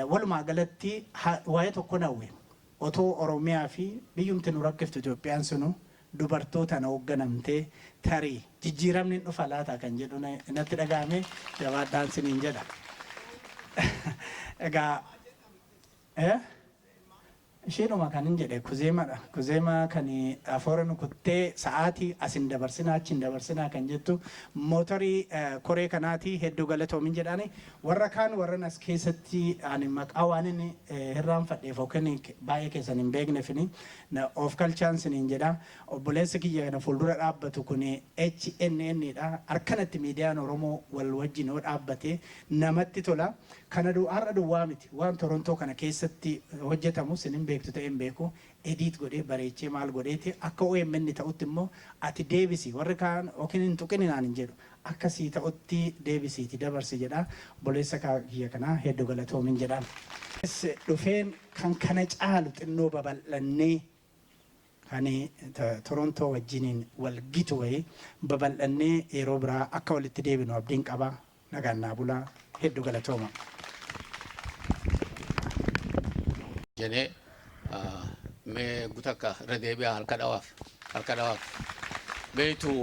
Walumaa galatti waa'ee tokko nawwe, otoo Oromiyaa fi biyyumti nu rakkiftu Itoophiyaan sunu dubartootaan hoogganamtee tarii jijjiiramni hin dhufa laata kan jedhu natti dhaga'ame. Jabaadhaan siniin jedha. Egaa isheedhuma kan hin jedhe Kuzeemadha. Kuzeemaa kan afoora nu kuttee sa'aatii asin dabarsinaa, achiin dabarsinaa kan jettu mootorii koree kanaati, hedduu galatoomin jedhaani. Warra kaan, warran as keessatti ani maqaa waan inni hirraanfadheef yookiin baay'ee keessan hin beekneefini of kalchaan siniin jedha. Obboleessi kiyya kana fuuldura dhaabbatu kun HNN dha. Harkanatti miidiyaan Oromoo wal wajjin yoo dhaabbate namatti tola. Kana har'a duwwaa miti, waan Torontoo kana keessatti hojjetamu sin hin beektu ta'e hin beeku, edit godhee bareechee maal godheeti akka OMN ta'utti immoo ati deebisi, warri kaan yookiin hin tuqini naan hin jedhu, akkasii ta'utti deebisiiti dabarsi jedha. Obboleessa kiyya kanaa hedduu galatoomin jedhaan. Dhufeen kan kana caalu xinnoo babal'annee, kan Torontoo wajjiniin wal gitu wayii babal'annee yeroo biraa akka walitti deebinu abdiin qaba. Nagaan naa bulaa, hedduu galatooma. Jenee mee gutakka irra deebi'aa, harka dhawaaf, harka dhawaaf. Beektu,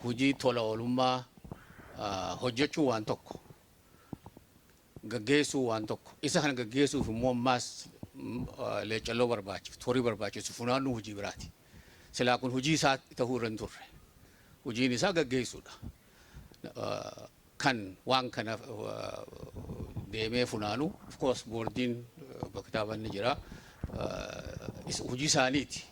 hujii tola oolummaa hojjechuu waan tokko, gaggeessuu waan tokko. Isa kana gaggeessuuf immoo ammaas leecalloo barbaachisu, horii barbaachisu funaannuu hojii biraati. Silaa kun hojii isaa ta'uu irra hin turre. Hojiin isaa gaggeessuudha. Kan waan kana deemee funaanu, of course, boordiin kitaaba ni jira. Hojii isaaniiti.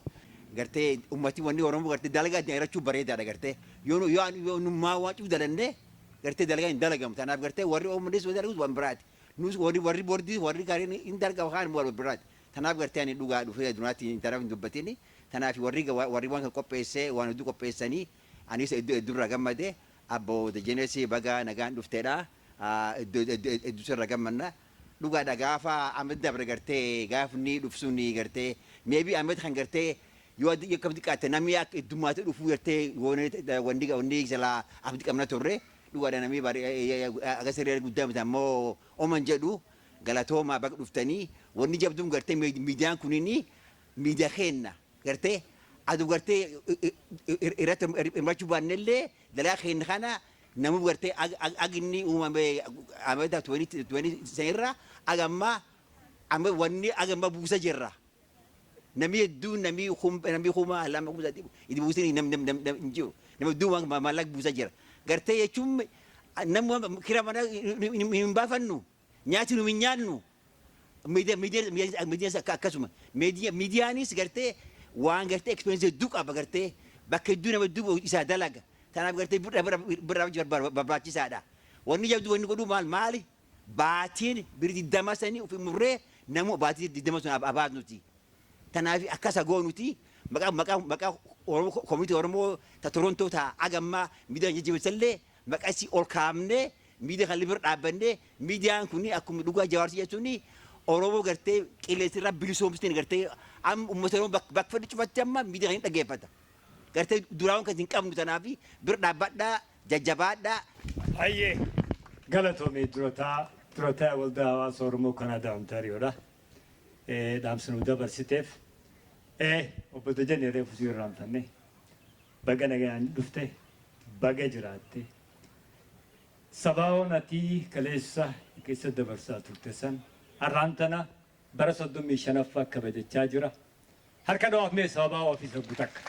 Gartee ummati wanni Oromoo gartee dalagaa ittiin agarachuu bareedaadha. Gartee yoo yoo yoo nummaa waan cuf dalannee, gartee dalagaa hin dalagamu. Tanaaf gartee warri OMNs dalagus waan biraati. Nus warri boordii, warri gaariin hin dalagamu kaan waan biraati. Tanaaf gartee ani dhugaa dhufee duraatti tanaaf hin dubbatini. Tanaaf warri waan kan qopheessee, waan hedduu qopheessanii, anis hedduu hedduurraa gammade. Abbo Dajenees baga nagaan dhufteedha. Hedduu hedduu sirra gammanna. Dhugaadha, gaafa Ahmed dabre gartee gaafni dhufsuun gartee maybe Ahmed kan gartee yoo akkam xiqqaate namni akka heddummaatee dhufuu gartee wanni silaa abdii qabna turre. Dhugaadha, namni agasirree guddaa miti. Ammoo oman jedhu, galatoomaa, bakka dhuftanii. Wanni jabduun gartee miidiyaan kunini miidiyaa keenna gartee adu gartee irratti hirmaachuu baannellee dalaa keenya kana namu gartee aginni uumame amata 20 irra agamma amma wanni agamma buusa jirra. Namni hedduun, namni 2000, 3000 itti buusanii nam nam nam hin jiru. Nama hedduu waan maallaqa buusa jira. Gartee jechuun namni kira mana hin baafannu, nyaati nu hin nyaannu. Miidiyaan akkasuma. Miidiyaanis gartee waan gartee experience hedduu qaba, gartee bakka hedduu nama hedduu isaa dalaga. Tanaaf gartee bira barbaachisaadha. Wanni jabdu wanni godhuu maal maali? Baatiin biri 20 sanii ofi murree namu baatii 20 sun abaas nuti. Tanaaf akkasa goonuti maqaa Oromoo, community Oromoo ta Torontoo ta agammaa miidiyaa jajjabeessallee maqaa isii ol kaafnee miidiyaa kan bira dhaabbannee, miidiyaan kun akkuma dhugaa Jawaarsi jechuun Oromoo gartee qilleensi irraa bilisoomsiteen gartee amma uummata Oromoo bakka fedhi cufatti amma miidiyaa kan hin dhaggeeffata. Gartee duraan kan hin qabnu, tanaaf bira dhaabbadhaa, jajjabaadhaa. Hayyee, galatoomii durataa waldaa hawaasa Oromoo Kanaadaa Ontaariyoodha. Dhaamsa nu dabarsiteef. Obbo Dajanee, reefu si irraanfanne, baga nagaan dhufte, baga jiraatte. Sabaa'oon ati kaleessa keessa dabarsaa turte san har'aan tana bara 35ffaa kabajachaa jira. Harka dhawaaf mee sababaa ofiisa gutakka.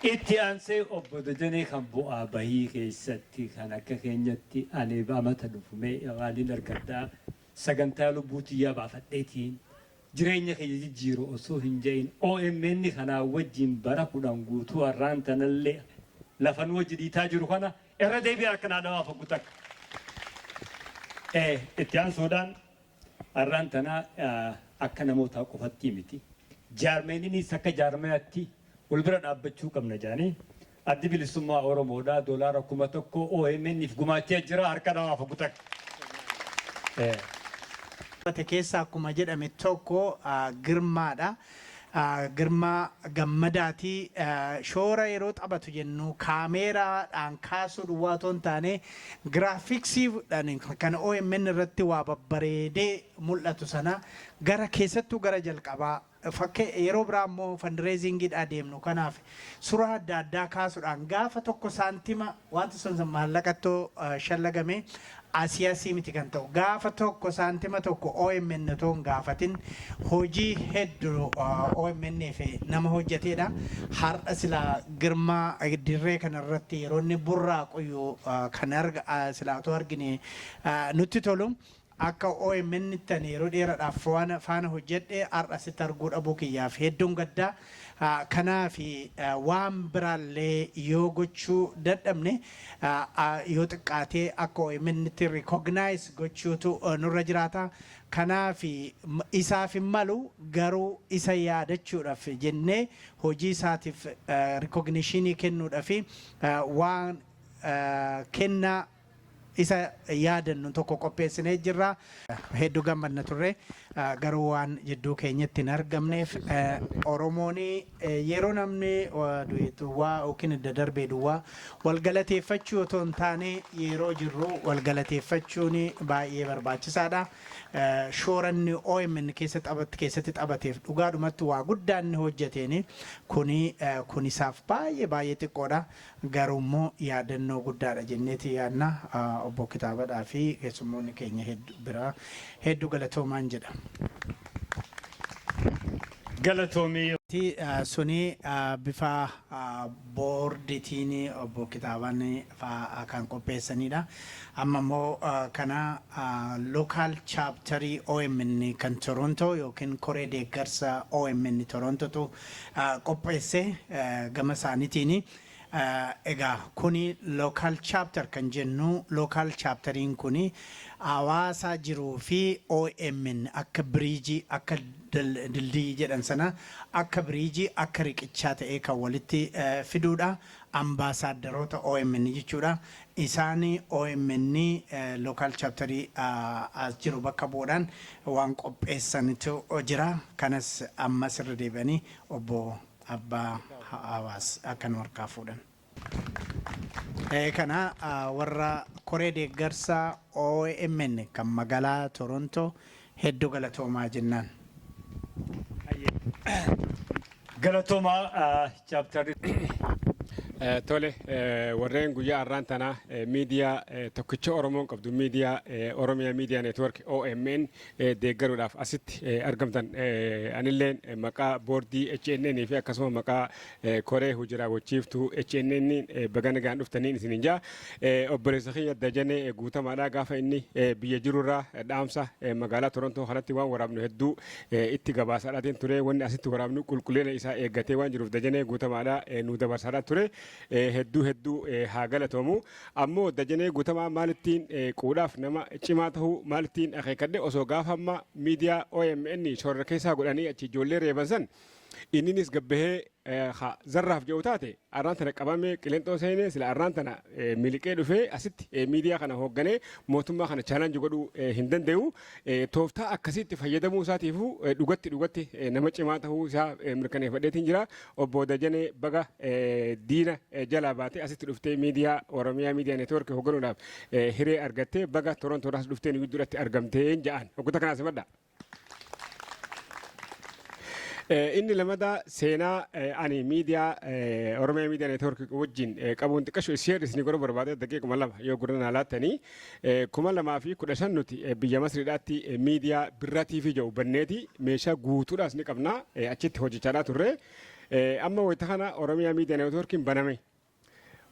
Itti aansee obbo Dajanee kan bu'aa bahii keessatti kan akka keenyatti ani amata dhufumee waaniin argadhaa, sagantaa lubbuu tiyyaa baafadheetiin jireenya kiyya jijjiiru osoo hin jedhin OMN kanaa wajjin bara 10 guutuu har'aan tanallee lafa nu wajji dhiitaa jiru kana irra deebi'ee harka naa dhawaaf hoggu takka. Itti aansuudhaan har'aan tana akka namootaa qofatti miti. Jaarmeeniinis akka jaarmeyaatti wal bira dhaabbachuu qabna jedhanii Addi Bilisummaa Oromoodhaa doolaara 1000 OMN'if gumaachee jira, harka dhawaaf hoggu takka. Taphate keessaa akkuma jedhame tokko Girmaadha. Girmaa Gammadaati. Shoora yeroo taphatu jennu kaameeraadhaan kaasuu duwwaa otoo hin taane giraafiksiidhaan kan OMN irratti waa babbareedee mul'atu sana gara keessattuu gara jalqabaa fakkee yeroo biraa immoo fundraisingiidhaa deemnu, kanaaf suuraa adda addaa kaasuudhaan gaafa tokko saantima wanti sun maallaqattoo shallagame asii asii miti kan ta'u, gaafa tokko saantima tokko OMN otoo hin gaafatin hojii hedduu OMN fi nama hojjeteedha. Har'a silaa Girmaa dirree kanarratti yeroo inni burraaquyyuu kan arga silaa otoo argine nutti tolu. Akka OMN tan yeroo dheeraadhaaf faana hojjedhe har'a asitti arguu dhabuu kiyyaaf hedduun gaddaa. Kanaaf waan biraallee yoo gochuu dadhabne yoo xiqqaatee akka OMN tti recognize gochuutu nurra jiraata. Kanaaf isaaf hin malu, garuu isa yaadachuudhaaf jennee hojii isaatiif recognitionii kennuudhaaf waan kennaa isa yaadannu tokko qopheessinee jirra. Hedduu gammadna turre, garuu waan jidduu keenyatti hin argamneef. Oromoon yeroo namni du'e duwwaa yookiin idda darbee duwwaa wal galateeffachuu otoo hin taane yeroo jirru wal galateeffachuun baay'ee barbaachisaadha. Shooranni OMN keessatti taphateef dhugaadhumatti waa guddaa inni hojjeteen kuni kun isaaf baay'ee baay'ee xiqqoodha. Garuu immoo yaadannoo guddaadha jenneeti yaadna. Obbo Kitaabadhaa fi keessummoonni keenya hedduu biraa hedduu galatoomaan jedha. Galatoomii. Suni bifa boorditiin obbo Kitaabaan fa'aa kan qopheessanidha. Amma immoo kana local chapterii OMN kan Toronto yookiin koree deeggarsa OMN Torontotu qopheesse gama isaaniitiin. Egaa kuni local chapter kan jennu, local chapteriin kuni hawaasa jiruu fi OMN akka bridge, akka dildii jedhan sana, akka bridge, akka riqichaa ta'ee kan walitti fiduudha. Ambaasaaddaroota OMN jechuudha. Isaan OMN local chapterii as jiru bakka bu'uudhaan waan qopheessanitu jira. Kanas ammas irra deebi'anii obbo Abbaa Hawaas akka nu harkaa fuudhan. Kana warra koree deeggarsa OMN kan magaalaa Torontoo hedduu galatoomaa jennaan. Galatoomaa chapterri. Tole, warreen guyyaa har'aan tanaa miidiyaa tokkicha Oromoon qabdu, miidiyaa Oromiyaa Miidiyaa Network OMN deeggaruudhaaf asitti argamtan, anilleen maqaa boordii HNN fi akkasuma maqaa koree hojii raawwachiiftuu HNN baga nagaan dhuftaniin isiniin jaa. Obboleessa kiyya Dajanee Guutamaadha. Gaafa inni biyya jirurraa dhaamsa magaalaa Torontoo kanatti waan waraabnu hedduu itti gabaasaadhaatiin ture. Wanni asitti waraabnu qulqullina isaa eeggatee waan jiruuf Dajanee Guutamaadha nu dabarsaadhaa ture. Hedduu hedduu haa galatoomu. Ammoo Dajanee Guutamaa maalittiin quudhaaf nama cimaa ta'uu maalittiin akeekkadhe? Osoo gaafa amma miidiyaa OMN shorra keessaa godhanii achi ijoollee reeban san inninis gabbahee zarraaf jedhu taate, arraan tana qabamee qilinxoo seenee sila arraan tana miliqee dhufee asitti miidiyaa kana hoogganee mootummaa kana challenge godhuu hin danda'u. Tooftaa akkasiitti fayyadamuu isaatiifuu dhugatti dhugatti nama cimaa ta'uu isaa mirkaneeffadheetiin jira. Obbo Dajanee, baga diina jalaa baatee asitti dhuftee miidiyaa Oromiyaa Miidiyaa Network hoogganuudhaaf hiree argattee, baga Torontoodhaas dhuftee nu gidduudhatti argamtee ja'an. Oggota kanaa simadha. Inni lamadaa seenaa ani miidiyaa Oromiyaa Miidiyaa Network wajjin qabuun xiqqasho ishee isinii godhuu barbaade, daqiiquma 2 yoo gurra naa laattanii. 2015 nuti biyya Masriidhaatti miidiyaa Birraa TV jedhu banneeti meeshaa guutuudhaas ni qabna, achitti hojjechaadhaa turre. Amma wayita kana Oromiyaa Miidiyaa Networkiin baname.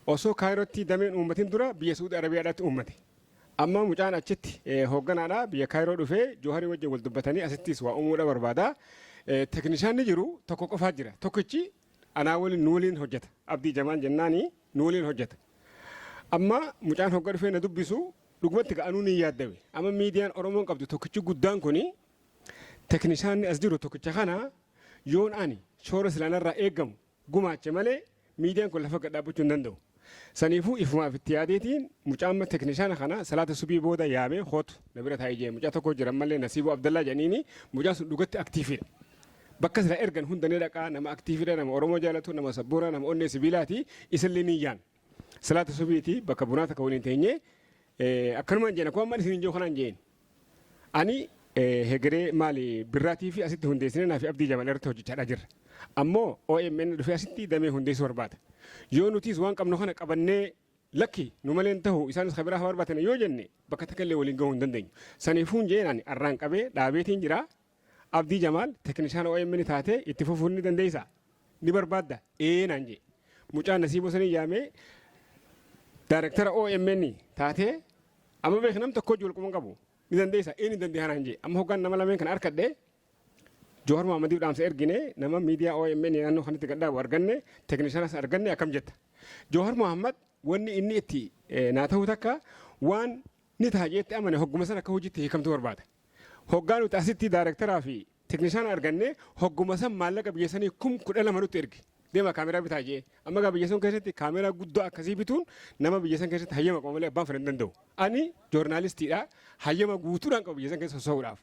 Osoo Kaayirootti dameen uummatin dura biyya Suudi Arabiyaadhaatti uummate. Amma mucaan achitti hoogganaadha, biyya Kaayiroo dhufee Jooharii wajjin wal dubbatanii asittis waa uumuudha barbaada. Teknishaanni jiru tokko qofaa jira. Tokkichi anaa waliin nu waliin hojjeta. Abdii Jamaal jennaani nu waliin hojjeta. Amma mucaan hogga dhufee na dubbisu dhugumatti ga'anuu ni yaaddawe. Amma miidiyaan Oromoon qabdu tokkichi guddaan kuni, teknishaanni as jiru tokkicha kana, yoon ani shoora silaanarraa eeggamu gumaache malee miidiyaan kun lafa gad dhaabbachuu hin danda'u. Saniifuu ifumaaf itti yaadeetiin mucaa amma teknishaana kana salaata subii booda yaamee, "Kootu na bira taa'ee," jee. Mucaa tokko jira malee, Nasiibuu Abdallaa jedhaniini, mucaan sun dhugatti activeiidha. Bakka sila ergan hunda ni dhaqaa, nama activeiidha, nama Oromoo jaalatu, nama sabboonaa, nama onnee sibiilaati, isallee ni yaan. Salaata subiiti bakka bunaa takka waliin teenyee akkanumaan jeen, akkuma amma isin hin jiru kanaan jeen. Ani hegeree maali Birraatii fi asitti hundeessinee naa fi Abdii Jamal irratti hojjechaadhaa jirra. Ammoo OMN dhufee asitti damee hundeessuu barbaada. Yoo nutis waan qabnu kana qabannee, "Lakki, nu malee hin ta'u, isaanis kan biraa haa barbaatan," yoo jenne, bakka takka illee waliin gahuu hin dandeenyu. Saniifuu jeen ani arraan qabee dhaabeetiin jira. "Abdii Jamaal, teknishaan OMN taatee itti fufuu ni dandeessaa? Ni barbaadda?" "Ee," naan jee. Mucaan Nasiiboo sanii yaamee, "Daayirektara OMN taatee amma beek nam tokko hojii wal quban qabu ni dandeessa?" "Ee, ni dandeessa," naan jee. Amma hoggaan nama lameen kana harkadhee Joowar Muhammadiif dhaamsa ergine, nama miidiyaa OMN naannoo kanatti gadhaabu arganne, teknishanas arganne, akkam jetta? Joowar Muhammad wanni inni itti naa ta'u takka, waan ni ta'a jeetti amane hogguma sana akka hojiitti hiikamtu barbaada. Hoggaa nuti asitti daayirektaraa fi teknishaana arganne, hogguma san maallaqa biyya sanii 12,000 nutti erge. "Deema, kaameraa bitaa," jee. Amma gaa biyya sun keessatti kaameraa guddaa akkasii bituun nama biyya san keessatti hayyama qabu malee abbaan fedhan danda'u. Ani joornaalistiidha, hayyama guutuudhaan qabu biyya san keessa soso'uudhaaf.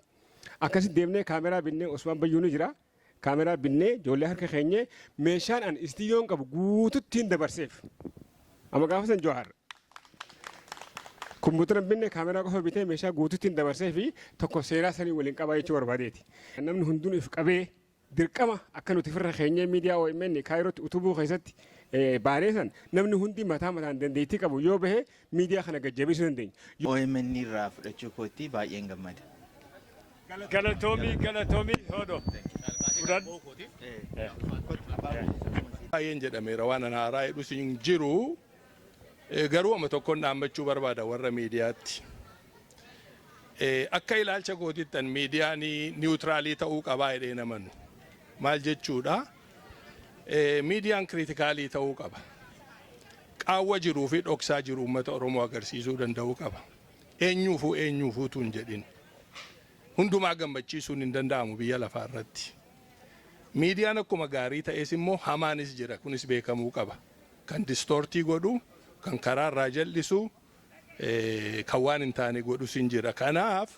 Akkasitti deemnee kaameraa binnee, Osmaan Bayyuu ni jira. Kaameraa binnee ijoollee harka keenyee meeshaan an istiidiyoon qabu guututtiin dabarseef. Amma gaafa san Jawaar kompiitara binne, kaameraa qofa bitee meeshaa guututtiin dabarsee fi tokko seenaa sanii waliin qabaa jechuu barbaadeeti. Namni hundinuu if qabee dirqama akka nuti firra keenyee miidiyaa OMN Kaayirootti utubuu keessatti baanee san namni hundi mataa mataan dandeettii qabu yoo bahe miidiyaa kana gajjabeessuu dandeenya. OMN irraa fudhachuu kootti baay'een gammada. Galatoomii, galatoomii, hodho. Fudhadhu. Baay'een jedhameera, waan ana haaraa jedhus hin jiru. Garuu amma tokkoon dhaammachuu barbaada warra miidiyaatti. Akka ilaalcha kootittan miidiyaan neutral ta'uu qabaa jedhee namanu. Maal jechuudha? Miidiyaan critical ta'uu qaba. Qaawwa jiruu fi dhoksaa jiru uummata Oromoo agarsiisuu danda'uu qaba. Eenyuufuu eenyuufuutu hin jedhin. Hundumaa gammachiisuun hin danda'amu biyya lafaa irratti. Miidiyaan akkuma gaarii ta'es immoo hamaanis jira, kunis beekamuu qaba. Kan distort godhu, kan karaa irraa jal'isu, kan waan hin taane godhus hin jira. Kanaaf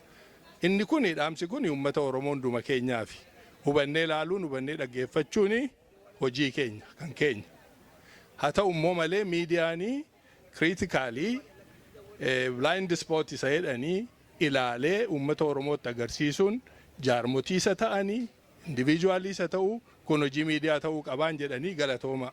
inni kun, dhaamsi kun uummata Oromoo hunduma keenyaafi. Hubannee ilaaluun, hubannee dhaggeeffachuun hojii keenya, kan keenya. Haa ta'u immoo malee, miidiyaanii critically blind spot isa jedhanii ilaalee uummata Oromootti agarsiisuun, jaarmotiisa ta'anii, individualiisa ta'uu, kun hojii miidiyaa ta'uu qabaan jedhanii. Galatooma.